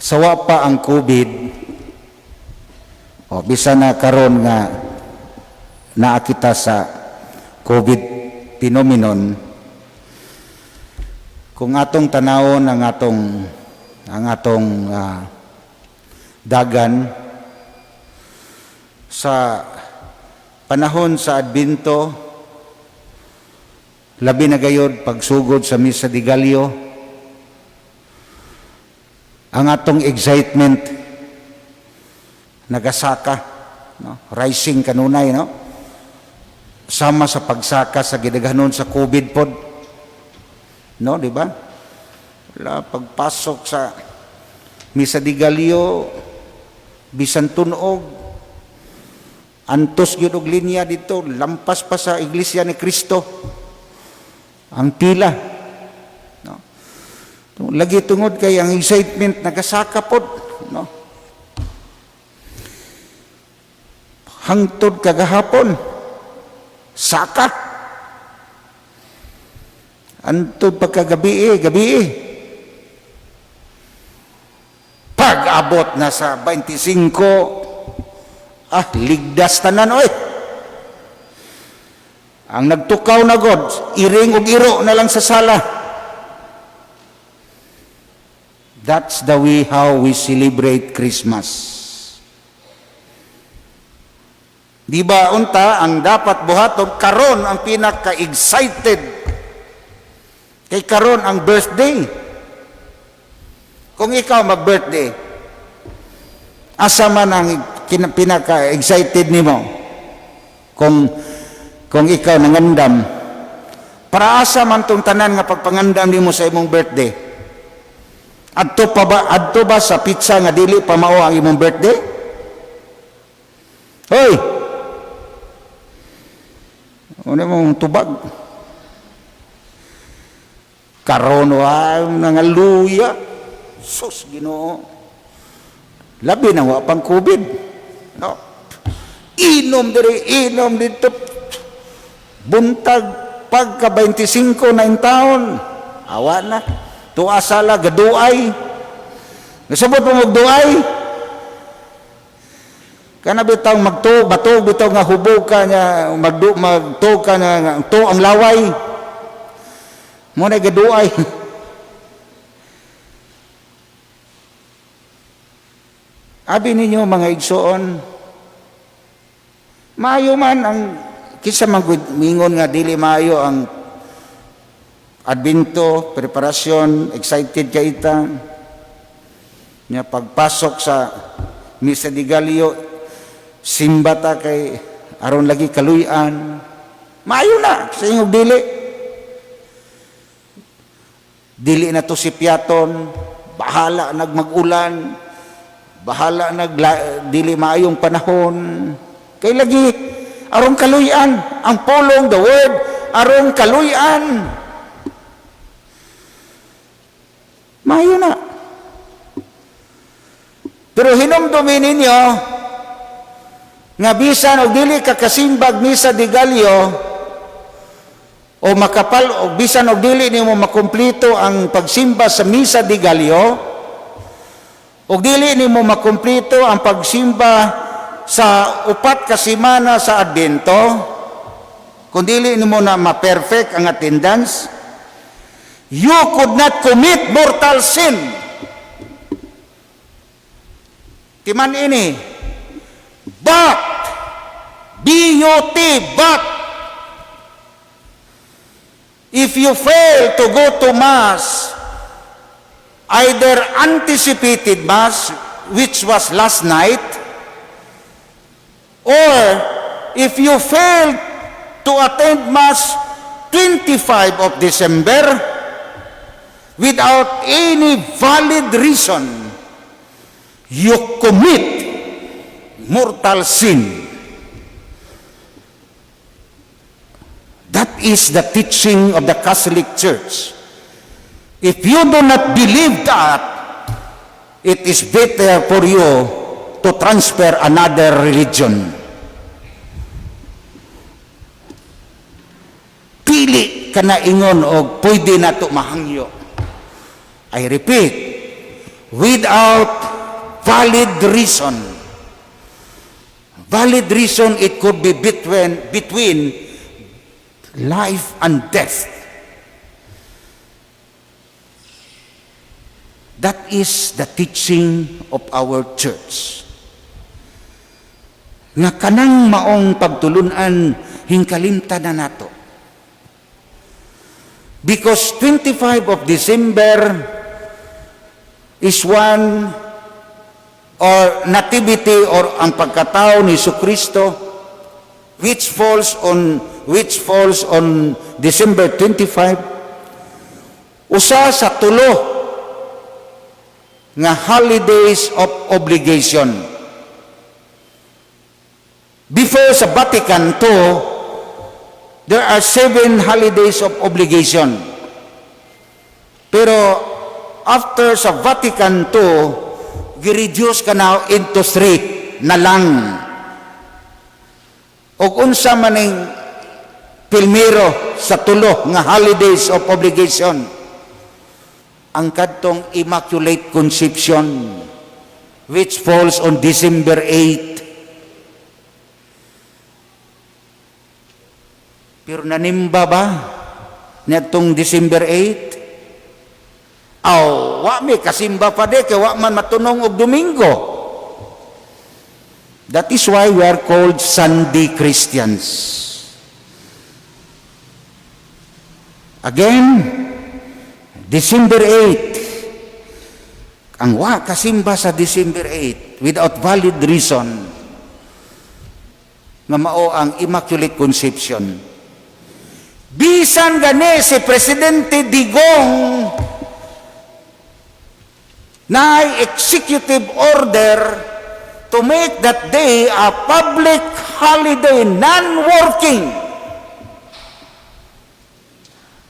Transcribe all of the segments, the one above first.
Sawa pa ang COVID, o bisan na karon nga naa kita sa COVID phenomenon, kung atong tanawon ang atong dagan sa panahon sa Adbento, labi na gayod pagsugod sa Misa de Gallo, ang atong excitement nagasaka, no? Rising kanunay, no? Sama sa pagsaka sa gidaghanon sa COVID pod, no, di ba? Wala, pagpasok sa Misa de Gallo, bisan tunog, antos gyud og linya dito, lampas pa sa Iglesia ni Cristo ang pila, no? Lagi tungod kay ang excitement nagasaka pod, no? Hangtod kagahapon saka, antod pagkagabi, gabi. Pag-abot na sa 25, ligdas tanan oy. Ang nagtukaw na god, iring ug iro na lang sa sala. That's the way how we celebrate Christmas. Di ba unta ang dapat buhaton karon ang pinaka-excited kay karon ang birthday? Kung ikaw mag-birthday, asa man ang pinaka-excited nimo? Kung ikaw nangandam, para asa man tong tanan nga pagpangandam nimo sa imong birthday? Adto ba sa pizza nga dili pa mao ang imong birthday? Hoy! Ano mong tubag? Karon wa nangaluya. Sus, Ginoo. Labi na wa pang COVID. No. Inom diri, inom dito. Buntag pagka 25 na taon. Awa na. Tuwa sala, gaduay. Nasabot mo magduay? Kana bitaw magto, bato bitaw nga hubog ka niya, magto ka niya, to ang laway. Mo na gaduay. Abi ninyo mga igsoon, maayo man ang kinsa man gud mingon nga dili maayo ang Adbento, preparasyon, excited ka ita. Nya pagpasok sa Misa de Gallo, simba ta kay aron lagi kaluy-an. Maayo na sa inyong dili. Dili na to si Piaton, bahala nagmagulan, bahala nag dili maayong panahon. Kay lagi aron kaluy-an, ang pulong, the word, aron kaluy-an. Maayo na. Pero hinumdumin ninyo nga bisan og dili ka kasimbag Misa de Gallo o makapal o bisan og dili nimo makumpleto ang pagsimba sa Misa de Gallo o dili nimo makumpleto ang pagsimba sa 4 ka semana sa Adbento, kung dili nimo na ma-perfect ang attendance, you could not commit mortal sin. Timan ini, but, B-U-T, but, if you fail to go to Mass, either anticipated Mass, which was last night, or if you fail to attend Mass 25 of December, without any valid reason, you commit mortal sin. That is the teaching of the Catholic Church. If you do not believe that, it is better for you to transfer another religion. Pili ka na ingon og pwede na to mahangyo. I repeat, Without valid reason. Valid reason, it could be between life and death. That is the teaching of our church. Nga kanang maong pagtulunan, hingkalimta na nato. Because 25 of December is one or nativity or ang pagkatao ni Kristo, which falls on December 25, usa sa tulo nga holidays of obligation. Before sa Vatican II, there are seven holidays of obligation. Pero after sa Vatican II, gi-reduce ka now into three na lang. Og unsa maning pilmero sa tulo nga holidays of obligation? Ang kadtong Immaculate Conception, which falls on December 8. Pero nanimba ba niadtong December 8? Aw, wa mi kasimba pa de kay wa man matunong og Domingo. That is why we are called Sunday Christians. Again, December 8. Ang wa kasimba sa December 8 without valid reason nga mao ang Immaculate Conception. Bisan gani si Presidente Digong na executive order to make that day a public holiday, non-working.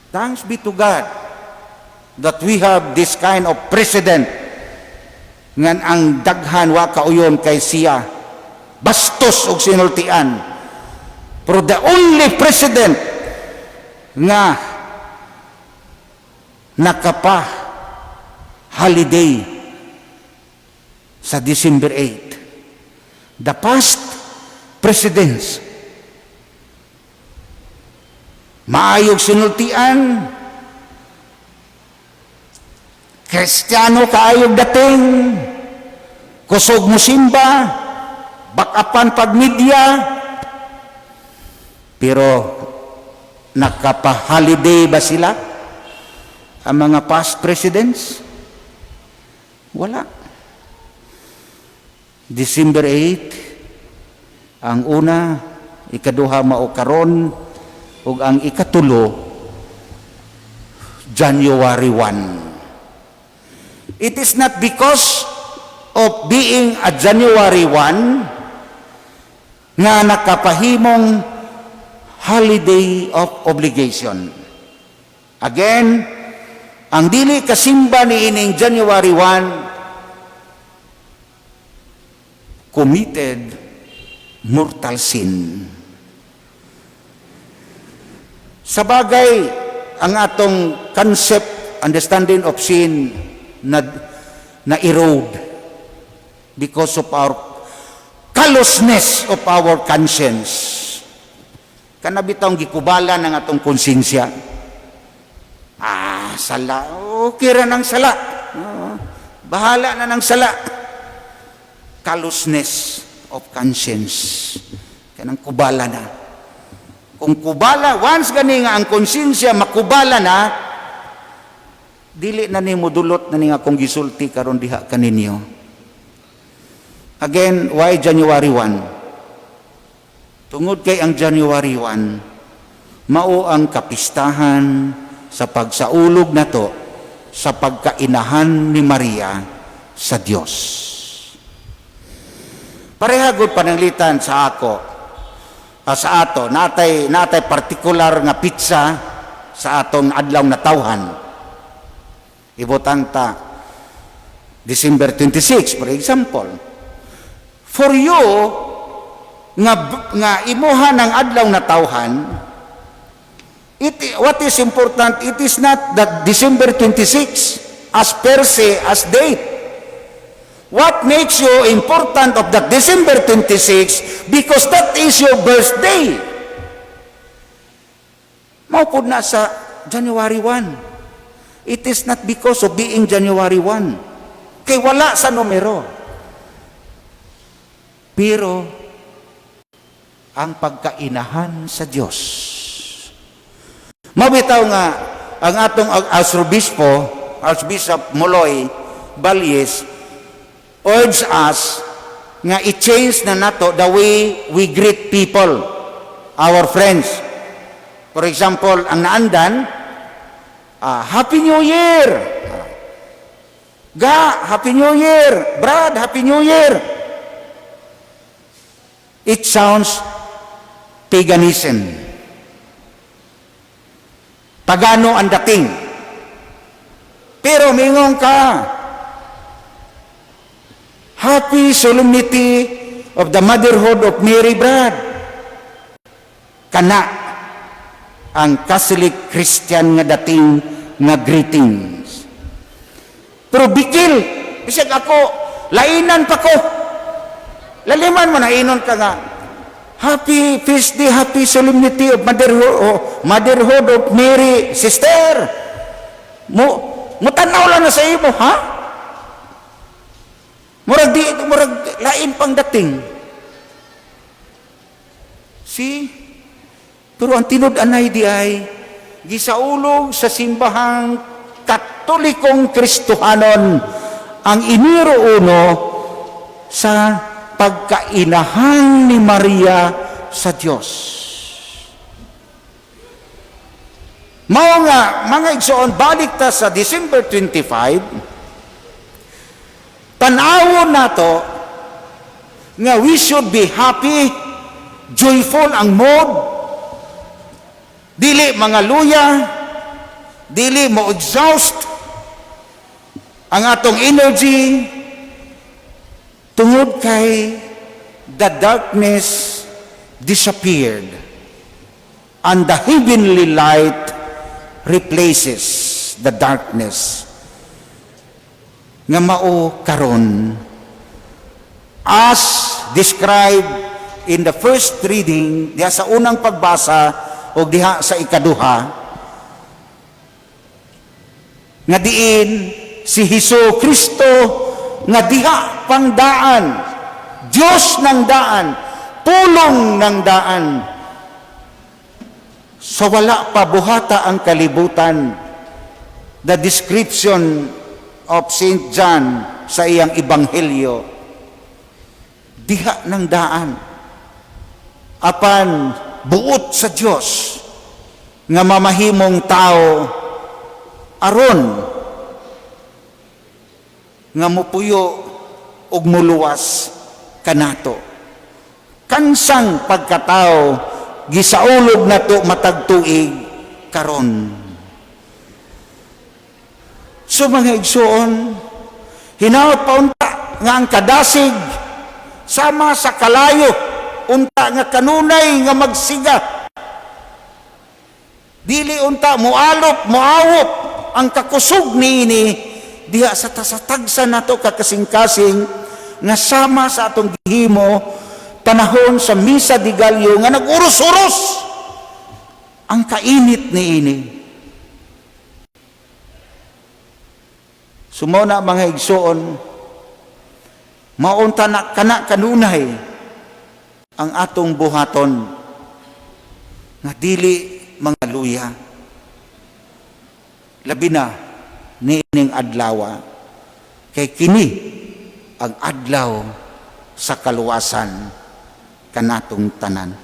Thanks be to God that we have this kind of president ngan ang daghan wa kauyon kay siya, bastos og sinultian. Pero the only president nga nakapa holiday sa December 8. The past presidents, maayog sinultian, Kristiyano kaayog dating, kusog mo simba, bakapan pag media, pero nakapa-holiday ba sila? Ang mga past presidents? Wala. December 8, ang una, ikaduha mao karon, ug ang ikatulo, January 1. It is not because of being a January 1 nga nakapahimong holiday of obligation. Again, ang dili kasimba ni ining January 1 committed mortal sin. Sa bagay, ang atong concept, understanding of sin na erode because of our callousness of our conscience. Kana bitawng gikubala ng atong konsensya. Ah, sala. Okay ra ng sala. Oh, bahala na ng sala. Callousness of conscience. Kanang kubala na. Kung kubala, once gani nga ang konsensya makubala na, dili na nimo dulot na ni nga kung gisulti karon diha kaninyo. Again, why January 1? Tungod kay ang January 1, mao ang kapistahan sa pagsaulog nato sa pagkainahan ni Maria sa Dios. Pareha gud pananglitan sa ako, sa ato, natay partikular nga petsa sa atong adlaw na tawhan. Ibutang ta December 26, for example. For you nga imuha ng adlaw na tawhan, what is important, it is not that December 26 as per se, as date. What makes you important of that December 26? Because that is your birthday. Mao pud na sa January 1. It is not because of being January 1. Kay wala sa numero. Pero ang pagkainahan sa Diyos. Mao bitaw nga ang atong Arsobispo, Archbishop Moloy Valles, urge us nga i-change na nato the way we greet people, our friends. For example, ang naandan, "Happy New Year!" "Ga, Happy New Year! Brad, Happy New Year!" It sounds paganism. Pagano ang dating. Pero mingon ka, "Happy Solemnity of the Motherhood of Mary, Brad." Kana ang Catholic Christian nga dating nga greetings. Pero bikil, bisag ako, lainan pa ko. Laliman mo na inon ka nga, "Happy Feast Day, Happy Solemnity of Motherhood, oh, Motherhood of Mary, Sister." Mo, mutanaw lang na sa imo, ha? Murag di, murag lain pang dating. See? Pero ang tinud-anay di ay gisaulog sa Simbahang Katolikong Kristohanon ang Enero 1 sa pagkainahan ni Maria sa Diyos. Mao nga, mga igsoon, balik ta sa December 25, tan-awon nato nga we should be happy, joyful ang mood, dili mga luya, dili mo exhaust ang atong energy tungod kay the darkness disappeared and the heavenly light replaces the darkness nga mao karon, as described in the first reading, diha sa unang pagbasa o diha sa ikaduha, nga diin si Hesus Kristo nga diha pang daan, Diyos ng daan, pulong ng daan, sa wala pa buhata ang kalibutan, the description of St. John sa iyang Ebanghelyo, diha ng daan, apan buot sa Dios nga mamahimong tao aron nga mupuyo ug muluwas kanato. Kansang pagkatao gisaulog nato matag tuig karon. So mga igsoon, hinaot pa unta nga ang kadasig sama sa kalayo unta nga kanunay nga magsiga, dili unta mualop, muawop ang kakusog niini diha sa tasatagsa nato ka kasing-kasing nga sama sa atong gihimo panahon sa Misa de Gallo nga nag-uros-uros ang kainit niini. So mao na, mga igsoon, maunta na kana kanunay ang atong buhaton nga dili mga luya, labi na niining adlawa, kay kini ang adlaw sa kaluwasan kanatong tanan.